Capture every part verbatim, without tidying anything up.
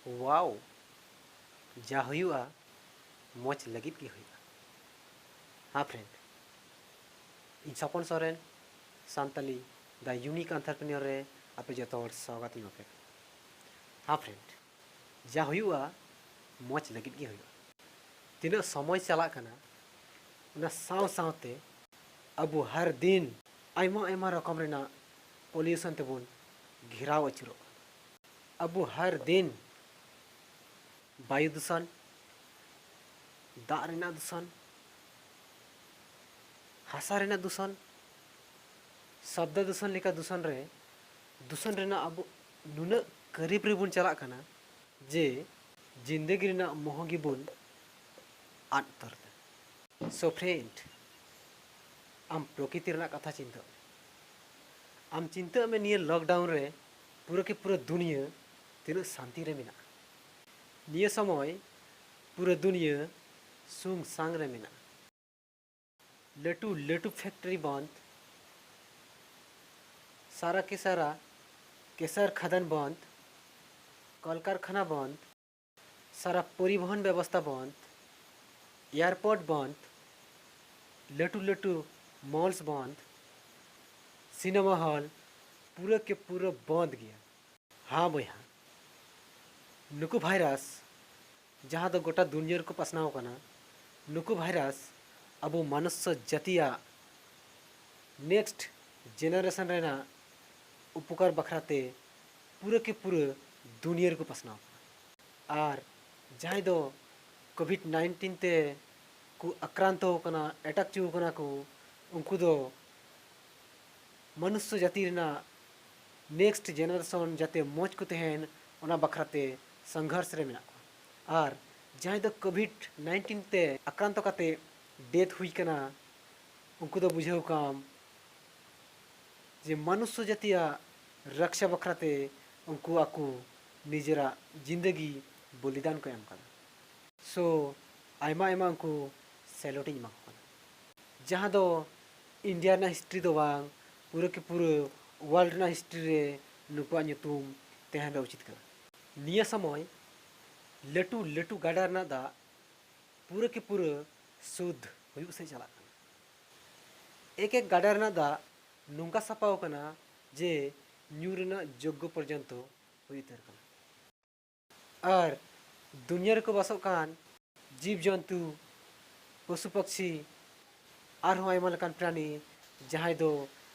ᱳᱣᱟᱣ, ᱡᱟ ᱦᱩᱭᱩᱜᱼᱟ ᱢᱚᱡᱽ ᱞᱟᱹᱜᱤᱫ ᱜᱮ ᱦᱩᱭᱩᱜᱼᱟ᱾ ᱦᱮᱸ ᱯᱷᱨᱮᱱᱰ, ᱤᱧ ᱥᱚᱯᱚᱱ ᱥᱚᱨᱮᱱ, ᱥᱟᱱᱛᱟᱞᱤ ᱫᱟ ᱤᱭᱩᱱᱤᱠ ᱟᱱᱛᱟᱨᱯᱨᱮᱱᱤᱭᱚᱨ ᱨᱮ ᱟᱯᱮ ᱡᱚᱛᱚ ᱦᱚᱲ ᱥᱟᱣᱜᱟᱛ ᱤᱧ ᱮᱢᱟ ᱯᱮ ᱠᱟᱱᱟ᱾ ᱦᱮᱸ ᱯᱷᱨᱮᱱᱰ, ᱡᱟ ᱦᱩᱭᱩᱜᱼᱟ ᱢᱚᱡᱽ ᱞᱟᱹᱜᱤᱫ ᱜᱮ ᱦᱩᱭᱩᱜᱼᱟ᱾ ᱛᱤᱱᱟᱹᱜ ᱥᱚᱢᱚᱭ ᱪᱟᱞᱟᱜ ᱠᱟᱱᱟ, ᱚᱱᱟ ᱥᱟᱶ ᱥᱟᱶᱛᱮ ᱟᱵᱚ ᱦᱟᱨ ᱫᱤᱱ ᱟᱭᱢᱟ ᱟᱭᱢᱟ ᱨᱚᱠᱚᱢ ᱨᱮᱱᱟᱜ ᱯᱚᱞᱤᱭᱩᱥᱚᱱ ᱛᱮᱵᱚᱱ ᱜᱷᱮᱨᱟᱣ ᱟᱹᱪᱩᱨᱚᱜ ᱠᱟᱱᱟ᱾ ᱟᱵᱚ ᱦᱟᱨ ᱫᱤᱱ ᱵᱟᱭᱩ ᱫᱩᱥᱚᱱ, ᱫᱟᱜ ᱨᱮᱱᱟᱜ ᱫᱩᱥᱚᱱ, ᱦᱟᱥᱟ ᱨᱮᱱᱟᱜ ᱫᱩᱥᱚᱱ, ᱥᱚᱵᱫᱚ ᱫᱩᱥᱚᱱ ᱞᱮᱠᱟ ᱫᱩᱥᱚᱱ ᱨᱮ, ᱫᱩᱥᱚᱱ ᱨᱮᱱᱟᱜ ᱟᱵᱚ ᱱᱩᱱᱟᱹᱜ ᱠᱟᱹᱨᱤᱵ ᱨᱮᱵᱚᱱ ᱪᱟᱞᱟᱜ ᱠᱟᱱᱟ ᱡᱮ ᱡᱤᱱᱫᱮᱜᱤ ᱨᱮᱱᱟᱜ ᱢᱚᱦᱚ ᱜᱮᱵᱚᱱ ᱟᱫ ᱩᱛᱟᱹᱨ ᱮᱫᱟ᱾ So friend, ᱟᱢ ᱯᱨᱚᱠᱨᱤᱛᱤ ᱨᱮᱱᱟᱜ ᱠᱟᱛᱷᱟ ᱪᱤᱱᱛᱟᱹᱜ ᱢᱮ᱾ ᱟᱢ ᱪᱤᱱᱛᱟᱹᱜ ᱢᱮ ᱱᱤᱭᱟᱹ ᱞᱚᱠᱰᱟᱣᱩᱱ ᱨᱮ ᱯᱩᱨᱟᱹ ᱠᱤ ᱯᱩᱨᱟᱹ ᱫᱩᱱᱤᱭᱟᱹ ᱛᱤᱱᱟᱹᱜ ᱥᱟᱱᱛᱤ ᱨᱮ ᱢᱮᱱᱟᱜᱼᱟ᱾ ᱱᱤᱭᱟᱹ ᱥᱚᱢᱚᱭ ᱯᱩᱨᱟᱹ ᱫᱩᱱᱤᱭᱟᱹ ᱥᱩᱝ ᱥᱟᱝ ᱨᱮ ᱢᱮᱱᱟᱜᱼᱟ᱾ ᱞᱟᱹᱴᱩ ᱞᱟᱹᱴᱩ ᱯᱷᱮᱠᱴᱨᱤ ᱵᱚᱱᱫ, ᱥᱟᱨᱟ ᱠᱮ ᱥᱟᱨᱟ ᱠᱮᱥᱟᱨ ᱠᱷᱟᱫᱟᱱ ᱵᱚᱱᱫ, ᱠᱚᱞᱠᱟᱨᱠᱷᱟᱱᱟ ᱵᱚᱱᱫ, ᱥᱟᱨᱟ ᱯᱚᱨᱤᱵᱚᱦᱚᱱ ᱵᱮᱵᱚᱥᱛᱷᱟ ᱵᱚᱱᱫ, ᱮᱭᱟᱨᱯᱳᱨᱴ ᱵᱚᱱᱫ, ᱞᱟᱹᱴᱩ ᱞᱟᱹᱴᱩ ᱢᱚᱞᱥ ᱵᱚᱱᱫ, ᱥᱤᱱᱮᱢᱟ ᱦᱚᱞ ᱯᱩᱨᱟᱹ ᱠᱮ ᱯᱩᱨᱟᱹ ᱵᱚᱱᱫ ᱜᱮᱭᱟ᱾ ᱦᱟᱸ ᱵᱚᱭᱦᱟ, ᱱᱩᱠᱩ ᱵᱷᱟᱭᱨᱟᱥ ᱡᱟᱦᱟᱸ ᱫᱚ ᱜᱚᱴᱟ ᱫᱩᱱᱤᱭᱟᱹ ᱨᱮᱠᱚ ᱯᱟᱥᱱᱟᱣ ᱠᱟᱱᱟ, ᱱᱩᱠᱩ ᱵᱷᱟᱭᱨᱟᱥ ᱟᱵᱚ ᱢᱟᱱᱩᱥᱥᱚ ᱡᱟᱹᱛᱤᱭᱟᱜ ᱱᱮᱠᱥᱴ ᱡᱮᱱᱟᱨᱮᱥᱚᱱ ᱨᱮᱱᱟᱜ ᱩᱯᱚᱠᱟᱨ ᱵᱟᱠᱷᱨᱟ ᱛᱮ ᱯᱩᱨᱟᱹ ᱠᱮ ᱯᱩᱨᱟᱹ ᱫᱩᱱᱤᱭᱟᱹ ᱨᱮᱠᱚ ᱯᱟᱥᱱᱟᱣ ᱠᱟᱱᱟ᱾ ᱟᱨ ᱡᱟᱦᱟᱸᱭ ᱫᱚ ᱠᱳᱵᱷᱤᱰ ᱱᱟᱭᱤᱱᱴᱤᱱ ᱛᱮ ᱠᱚ ᱟᱠᱨᱟᱱᱛᱚ ᱟᱠᱟᱱᱟ, ᱮᱴᱟᱠ ᱦᱚᱪᱚ ᱟᱠᱟᱱᱟ ᱠᱚ, ᱩᱱᱠᱩ ᱫᱚ ᱢᱟᱱᱩᱥᱥᱚ ᱡᱟᱹᱛᱤ ᱨᱮᱱᱟᱜ ᱱᱮᱠᱥᱴ ᱡᱮᱱᱟᱨᱮᱥᱚᱱ ᱡᱟᱛᱮ ᱢᱚᱡᱽ ᱠᱚ ᱛᱟᱦᱮᱱ, ᱚᱱᱟ ᱵᱟᱠᱷᱨᱟ ᱛᱮ ᱥᱚᱝᱜᱷᱚᱨᱥ ᱨᱮ ᱢᱮᱱᱟᱜ ᱠᱚᱣᱟ᱾ ᱟᱨ ᱡᱟᱦᱟᱸᱭ ᱫᱚ ᱠᱳᱵᱷᱤᱰ ᱱᱟᱭᱤᱱᱴᱤᱱ ᱛᱮ ᱟᱠᱨᱟᱱᱛᱚ ᱠᱟᱛᱮ ᱰᱮᱛᱷ ᱦᱩᱭ ᱠᱟᱱᱟ, ᱩᱱᱠᱩ ᱫᱚ ᱵᱩᱡᱷᱟᱹᱣ ᱠᱟᱢ ᱡᱮ ᱢᱟᱱᱩᱥᱥᱚ ᱡᱟᱹᱛᱤᱭᱟᱜ ᱨᱚᱠᱷᱟ ᱵᱟᱠᱷᱨᱟ ᱛᱮ ᱩᱱᱠᱩ ᱟᱠᱚ ᱱᱤᱡᱮᱨᱟᱜ ᱡᱤᱱᱫᱮᱜᱤ ᱵᱚᱞᱤᱫᱟᱱ ᱠᱚ ᱮᱢ ᱠᱟᱫᱟ᱾ So, ᱟᱭᱢᱟ ᱟᱭᱢᱟ ᱩᱱᱠᱩ ᱥᱮᱞᱩᱴ ᱤᱧ ᱮᱢᱟ ᱠᱚ ᱠᱟᱱᱟ, ᱡᱟᱦᱟᱸ ᱫᱚ ᱤᱱᱰᱤᱭᱟ ᱨᱮᱱᱟᱜ ᱦᱤᱥᱴᱨᱤ ᱫᱚ ᱵᱟᱝ, ᱯᱩᱨᱟᱹ ᱠᱤ ᱯᱩᱨᱟᱹ ᱣᱟᱨᱞᱰ ᱨᱮᱱᱟᱜ ᱦᱤᱥᱴᱨᱤ ᱨᱮ ᱱᱩᱠᱩᱣᱟᱜ ᱧᱩᱛᱩᱢ ᱛᱟᱦᱮᱱ ᱨᱮ ᱩᱪᱤᱛ ᱠᱟᱱᱟ᱾ ᱱᱤᱭᱟᱹ ᱥᱚᱢᱚᱭ ᱞᱟᱹᱴᱩ ᱞᱟᱹᱴᱩ ᱜᱟᱰᱟ ᱨᱮᱱᱟᱜ ᱫᱟᱜ ᱯᱩᱨᱟᱹ ᱠᱤ ᱯᱩᱨᱟᱹ ᱥᱩᱫᱽᱫᱷ ᱦᱩᱭᱩᱜ ᱥᱮᱫ ᱪᱟᱞᱟᱜ ᱠᱟᱱᱟ᱾ ᱮᱠ ᱮᱠ ᱜᱟᱰᱟ ᱨᱮᱱᱟᱜ ᱫᱟᱜ ᱱᱚᱝᱠᱟ ᱥᱟᱯᱷᱟᱣ ᱠᱟᱱᱟ ᱡᱮ ᱧᱩ ᱨᱮᱱᱟᱜ ᱡᱳᱜᱽᱜᱚ ᱯᱚᱨᱡᱚᱱᱛᱚ ᱦᱩᱭ ᱩᱛᱟᱹᱨ ᱠᱟᱱᱟ᱾ ᱟᱨ ᱫᱩᱱᱤᱭᱟᱹ ᱨᱮᱠᱚ ᱵᱟᱥᱚᱜ ᱠᱟᱱ ᱡᱤᱵᱽ ᱡᱚᱱᱛᱩ, ᱯᱚᱥᱩ ᱯᱟᱠᱷᱤ, ᱟᱨᱦᱚᱸ ᱟᱭᱢᱟ ᱞᱮᱠᱟᱱ ᱯᱨᱟᱱᱤ, ᱡᱟᱦᱟᱸᱭ ᱫᱚ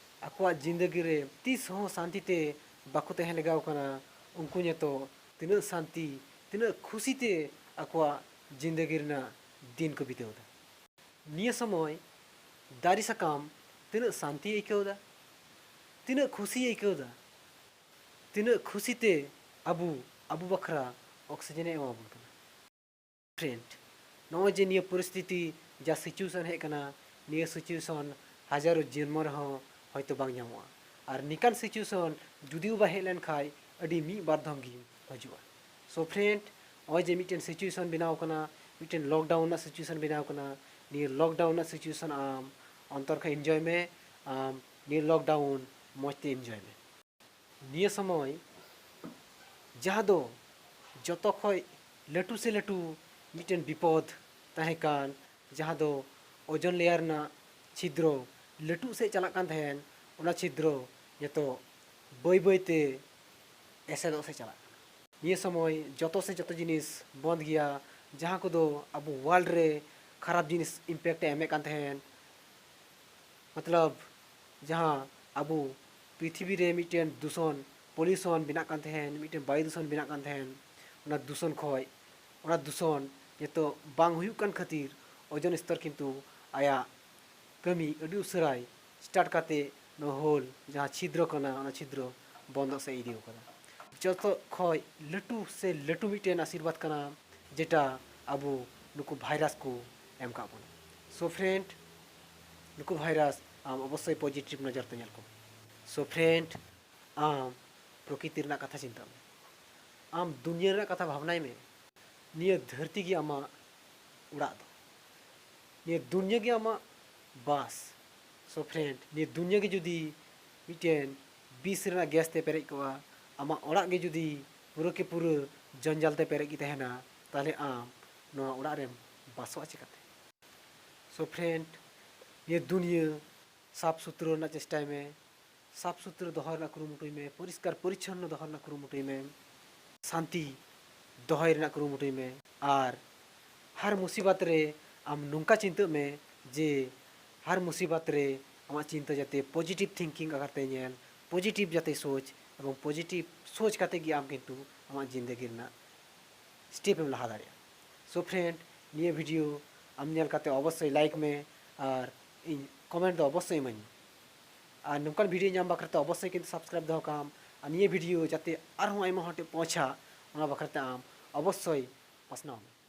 ᱟᱠᱚᱣᱟᱜ ᱡᱤᱱᱫᱟᱹᱜᱤ ᱨᱮ ᱛᱤᱥ ᱦᱚᱸ ᱥᱟᱱᱛᱤ ᱛᱮ ᱵᱟᱠᱚ ᱛᱟᱦᱮᱸ ᱞᱟᱜᱟᱣ ᱠᱟᱱᱟ, ᱩᱱᱠᱩ ᱱᱤᱛᱚᱜ ᱛᱤᱱᱟᱹᱜ ᱥᱟᱱᱛᱤ, ᱛᱤᱱᱟᱹᱜ ᱠᱷᱩᱥᱤ ᱛᱮ ᱟᱠᱚᱣᱟᱜ ᱡᱤᱱᱫᱟᱹᱜᱤ ᱨᱮᱱᱟᱜ ᱫᱤᱱ ᱠᱚ ᱵᱤᱛᱟᱹᱣ ᱮᱫᱟ᱾ ᱱᱤᱭᱟᱹ ᱥᱚᱢᱚᱭ ᱫᱟᱨᱮ ᱥᱟᱠᱟᱢ ᱛᱤᱱᱟᱹᱜ ᱥᱟᱱᱛᱤᱭ ᱟᱹᱭᱠᱟᱹᱣ ᱮᱫᱟ, ᱛᱤᱱᱟᱹᱜ ᱠᱷᱩᱥᱤᱭ ᱟᱹᱭᱠᱟᱹᱣ ᱮᱫᱟ, ᱛᱤᱱᱟᱹᱜ ᱠᱷᱩᱥᱤ ᱛᱮ ᱟᱵᱚ, ᱟᱵᱚ ᱵᱟᱠᱷᱨᱟ ᱚᱠᱥᱤᱡᱮᱱᱮ ᱮᱢᱟᱵᱚᱱ ᱠᱟᱱᱟ᱾ ᱯᱷᱨᱮᱱᱰ, ᱱᱚᱜᱼᱚᱭ ᱡᱮ ᱱᱤᱭᱟᱹ ᱯᱚᱨᱤᱥᱛᱷᱤᱛᱤ, ᱡᱟ ᱥᱤᱪᱩᱭᱮᱥᱚᱱ ᱦᱮᱡ ᱟᱠᱟᱱᱟ, ᱱᱤᱭᱟᱹ ᱥᱤᱪᱩᱭᱮᱥᱚᱱ ᱦᱟᱡᱟᱨᱚ ᱡᱚᱱᱢᱚ ᱨᱮᱦᱚᱸ ᱦᱚᱭᱛᱳ ᱵᱟᱝ ᱧᱟᱢᱚᱜᱼᱟ᱾ ᱟᱨ ᱱᱤᱠᱟᱱ ᱥᱤᱪᱩᱭᱮᱥᱚᱱ ᱡᱩᱫᱤ ᱵᱟ ᱦᱮᱡ ᱞᱮᱱᱠᱷᱟᱱ ᱟᱹᱰᱤ ᱢᱤᱫ ᱵᱟᱨ ᱫᱷᱚᱢ ᱜᱮ ᱦᱤᱡᱩᱜᱼᱟ᱾ ᱥᱳ ᱯᱷᱨᱮᱱᱰ, ᱱᱚᱜᱼᱚᱭ ᱡᱮ ᱢᱤᱫᱴᱮᱱ ᱥᱤᱪᱩᱭᱮᱥᱚᱱ ᱵᱮᱱᱟᱣ ᱠᱟᱱᱟ, ᱢᱤᱫᱴᱮᱱ ᱞᱚᱠᱰᱟᱣᱩᱱ ᱨᱮᱱᱟᱜ ᱥᱤᱪᱩᱭᱮᱥᱚᱱ ᱵᱮᱱᱟᱣ ᱠᱟᱱᱟ, ᱱᱤᱭᱟᱹ ᱞᱚᱠᱰᱟᱣᱩᱱ ᱨᱮᱱᱟᱜ ᱥᱤᱪᱩᱭᱮᱥᱚᱱ ᱟᱢ ᱚᱱᱛᱚᱨ ᱠᱷᱚᱱ ᱤᱱᱡᱚᱭ ᱢᱮ, ᱟᱢ ᱱᱤᱭᱟᱹ ᱞᱚᱠᱰᱟᱣᱩᱱ ᱢᱚᱡᱽ ᱛᱮ ᱤᱱᱡᱚᱭ ᱢᱮ᱾ ᱱᱤᱭᱟᱹ ᱥᱚᱢᱚᱭ ᱡᱟᱦᱟᱸ ᱫᱚ ᱡᱚᱛᱚ ᱠᱷᱚᱡ ᱞᱟᱹᱴᱩ ᱥᱮ ᱞᱟᱹᱴᱩ ᱢᱤᱫᱴᱮᱱ ᱵᱤᱯᱚᱫ ᱛᱟᱦᱮᱸ ᱠᱟᱱ, ᱡᱟᱦᱟᱸ ᱫᱚ ᱳᱡᱚᱱ ᱞᱮᱭᱟᱨ ᱨᱮᱱᱟᱜ ᱪᱷᱤᱫᱽᱨᱚ ᱞᱟᱹᱴᱩᱜ ᱥᱮᱫ ᱪᱟᱞᱟᱜ ᱠᱟᱱ ᱛᱟᱦᱮᱸᱱ, ᱚᱱᱟ ᱪᱷᱤᱫᱽᱨᱚ ᱱᱤᱛᱚᱜ ᱵᱟᱹᱭ ᱵᱟᱹᱭ ᱛᱮ ᱮᱥᱮᱫᱚᱜ ᱥᱮᱫ ᱪᱟᱞᱟᱜ ᱠᱟᱱᱟ᱾ ᱱᱤᱭᱟᱹ ᱥᱚᱢᱚᱭ ᱡᱚᱛᱚ ᱥᱮ ᱡᱚᱛᱚ ᱡᱤᱱᱤᱥ ᱵᱚᱱᱫ ᱜᱮᱭᱟ, ᱡᱟᱦᱟᱸ ᱠᱚᱫᱚ ᱟᱵᱚ ᱣᱟᱨᱞᱰ ᱨᱮ ᱠᱷᱟᱨᱟᱯ ᱡᱤᱱᱤᱥ ᱤᱢᱯᱮᱠᱴ ᱮ ᱮᱢᱮᱫ ᱠᱟᱱ ᱛᱟᱦᱮᱸᱱ, ᱢᱚᱛᱞᱚᱵ, ᱡᱟᱦᱟᱸ ᱟᱵᱚ ᱯᱨᱤᱛᱷᱤᱵᱤ ᱨᱮ ᱢᱤᱫᱴᱮᱱ ᱫᱩᱥᱚᱱ, ᱯᱚᱞᱤᱭᱩᱥᱚᱱ ᱵᱮᱱᱟᱜ ᱠᱟᱱ ᱛᱟᱦᱮᱸᱱ, ᱢᱤᱫᱴᱮᱱ ᱵᱟᱭᱩ ᱫᱩᱥᱚᱱ ᱵᱮᱱᱟᱜ ᱠᱟᱱ ᱛᱟᱦᱮᱸᱱ, ᱚᱱᱟ ᱫᱩᱥᱚᱱ ᱠᱷᱚᱡ, ᱚᱱᱟ ᱫᱩᱥᱚᱱ ᱱᱤᱛᱚᱜ ᱵᱟᱝ ᱦᱩᱭᱩᱜ ᱠᱟᱱ ᱠᱷᱟᱹᱛᱤᱨ ᱳᱡᱚᱱ ᱥᱛᱚᱨ ᱠᱤᱱᱛᱩ ᱟᱭᱟᱜ ᱠᱟᱹᱢᱤ ᱟᱹᱰᱤ ᱩᱥᱟᱹᱨᱟᱭ ᱥᱴᱟᱨᱴ ᱠᱟᱛᱮ ᱱᱚᱣᱟ ᱦᱳᱞ ᱡᱟᱦᱟᱸ ᱪᱷᱤᱫᱽᱨᱚ ᱠᱟᱱᱟ, ᱚᱱᱟ ᱪᱷᱤᱫᱽᱨᱚ ᱵᱚᱱᱫᱚᱜ ᱥᱮᱫ ᱤᱫᱤ ᱟᱠᱟᱫᱟ᱾ ᱡᱚᱛᱚ ᱠᱷᱚᱡ ᱞᱟᱹᱴᱩ ᱥᱮ ᱞᱟᱹᱴᱩ ᱢᱤᱫᱴᱮᱱ ᱟᱥᱤᱨᱵᱟᱫᱽ ᱠᱟᱱᱟ, ᱡᱮᱴᱟ ᱟᱵᱚ ᱱᱩᱠᱩ ᱵᱷᱟᱭᱨᱟᱥ ᱠᱚ ᱮᱢ ᱠᱟᱜ ᱵᱚᱱᱟ᱾ ᱥᱳ ᱯᱷᱨᱮᱱᱰ, ᱱᱩᱠᱩ ᱵᱷᱟᱭᱨᱟᱥ ᱟᱢ ᱚᱵᱚᱥᱥᱳᱭ ᱯᱚᱡᱤᱴᱤᱵᱷ ᱱᱚᱡᱚᱨ ᱛᱮ ᱧᱮᱞ ᱠᱚᱢ᱾ ᱥᱳ ᱯᱷᱨᱮᱱᱰ, ᱟᱢ ᱯᱨᱚᱠᱤᱛᱤ ᱨᱮᱱᱟᱜ ᱠᱟᱛᱷᱟ ᱪᱤᱱᱛᱟᱹᱜ ᱢᱮ, ᱟᱢ ᱫᱩᱱᱭᱟᱹ ᱨᱮᱱᱟᱜ ᱠᱟᱛᱷᱟ ᱵᱷᱟᱵᱽᱱᱟᱭ ᱢᱮ᱾ ᱱᱤᱭᱟᱹ ᱫᱷᱟᱹᱨᱛᱤ ᱜᱮ ᱟᱢᱟᱜ ᱚᱲᱟᱜ ᱫᱚ᱾ ᱱᱤᱭᱟᱹ ᱫᱩᱱᱭᱟᱹ ᱜᱮ ᱟᱢᱟᱜ ᱵᱟᱥ᱾ ᱥᱳ ᱯᱷᱨᱮᱱᱰ, ᱱᱤᱭᱟᱹ ᱫᱩᱱᱭᱟᱹ ᱜᱮ ᱡᱩᱫᱤ ᱢᱤᱫᱴᱮᱱ ᱵᱤᱥ ᱨᱮᱱᱟᱜ ᱜᱮᱥ ᱛᱮ ᱯᱮᱨᱮᱡ ᱠᱚᱜᱼᱟ, ᱟᱢᱟᱜ ᱚᱲᱟᱜ ᱜᱮ ᱡᱩᱫᱤ ᱯᱩᱨᱟᱹ ᱠᱮ ᱯᱩᱨᱟᱹ ᱡᱚᱧᱡᱟᱞ ᱛᱮ ᱯᱮᱨᱮᱡ ᱜᱮ ᱛᱟᱦᱮᱱᱟ, ᱛᱟᱦᱚᱞᱮ ᱟᱢ ᱱᱚᱣᱟ ᱚᱲᱟᱜ ᱨᱮᱢ ᱵᱟᱥᱚᱜᱼᱟ ᱪᱤᱠᱟᱹᱛᱮ? So friend, ᱱᱤᱭᱟᱹ ᱫᱩᱱᱤᱭᱟᱹ ᱥᱟᱯᱷ ᱥᱩᱛᱨᱚ ᱨᱮᱱᱟᱜ ᱪᱮᱥᱴᱟᱭ ᱢᱮ, ᱥᱟᱯᱷ ᱥᱩᱛᱨᱚ ᱫᱚᱦᱚ ᱨᱮᱱᱟᱜ ᱠᱩᱨᱩᱢᱩᱴᱩᱭ ᱢᱮ, ᱯᱚᱨᱤᱥᱠᱟᱨ ᱯᱚᱨᱤᱪᱷᱚᱱᱱᱚ ᱫᱚᱦᱚ ᱨᱮᱱᱟᱜ ᱠᱩᱨᱩᱢᱩᱴᱩᱭ ᱢᱮ, ᱥᱟᱱᱛᱤ ᱫᱚᱦᱚᱭ ᱨᱮᱱᱟᱜ ᱠᱩᱨᱩᱢᱩᱴᱩᱭ ᱢᱮ᱾ ᱟᱨ ᱦᱟᱨ ᱢᱩᱥᱤᱵᱟᱛ ᱨᱮ ᱟᱢ ᱱᱚᱝᱠᱟ ᱪᱤᱱᱛᱟᱹᱜ ᱢᱮ ᱡᱮ ᱦᱟᱨ ᱢᱩᱥᱤᱵᱟᱛ ᱨᱮ ᱟᱢᱟᱜ ᱪᱤᱱᱛᱟᱹ ᱡᱟᱛᱮ positive thinking ᱟᱠᱟᱨ ᱛᱮ ᱧᱮᱞ, positive ᱡᱟᱛᱮ ᱥᱳᱪ, ᱮᱵᱚᱝ positive ᱥᱳᱪ ᱠᱟᱛᱮ ᱜᱮ ᱟᱢ ᱠᱤᱱᱛᱩ ᱟᱢᱟᱜ ᱡᱤᱱᱫᱮᱜᱤ ᱨᱮᱱᱟᱜ step ᱮᱢ ᱞᱟᱦᱟ ᱫᱟᱲᱮᱭᱟᱜᱼᱟ᱾ So friend, ᱱᱤᱭᱟᱹ video ᱟᱢ ᱧᱮᱞ ᱠᱟᱛᱮ ᱚᱵᱚᱥᱥᱳᱭ like ᱢᱮ ᱟᱨ ᱤᱧ comment ᱫᱚ ᱚᱵᱚᱥᱥᱳᱭ ᱤᱢᱟᱹᱧ ᱢᱮ᱾ ᱟᱨ ᱱᱚᱝᱠᱟᱱ video ᱧᱟᱢ ᱵᱟᱠᱷᱨᱟ ᱛᱮ ᱚᱵᱚᱥᱥᱳᱭ ᱠᱤᱱᱛᱩ subscribe ᱫᱚᱦᱚ ᱠᱟᱜ ᱟᱢ, ᱟᱨ ᱱᱤᱭᱟᱹ video ᱡᱟᱛᱮ ᱟᱨᱦᱚᱸ ᱟᱭᱢᱟ ᱦᱚᱲ ᱴᱷᱮᱱ ᱯᱳᱣᱪᱷᱟ, ᱚᱱᱟ ᱵᱟᱠᱷᱨᱟ ᱛᱮ ᱟᱢ ᱚᱵᱚᱥᱥᱳᱭ ᱯᱟᱥᱱᱟᱣ ᱢᱮ᱾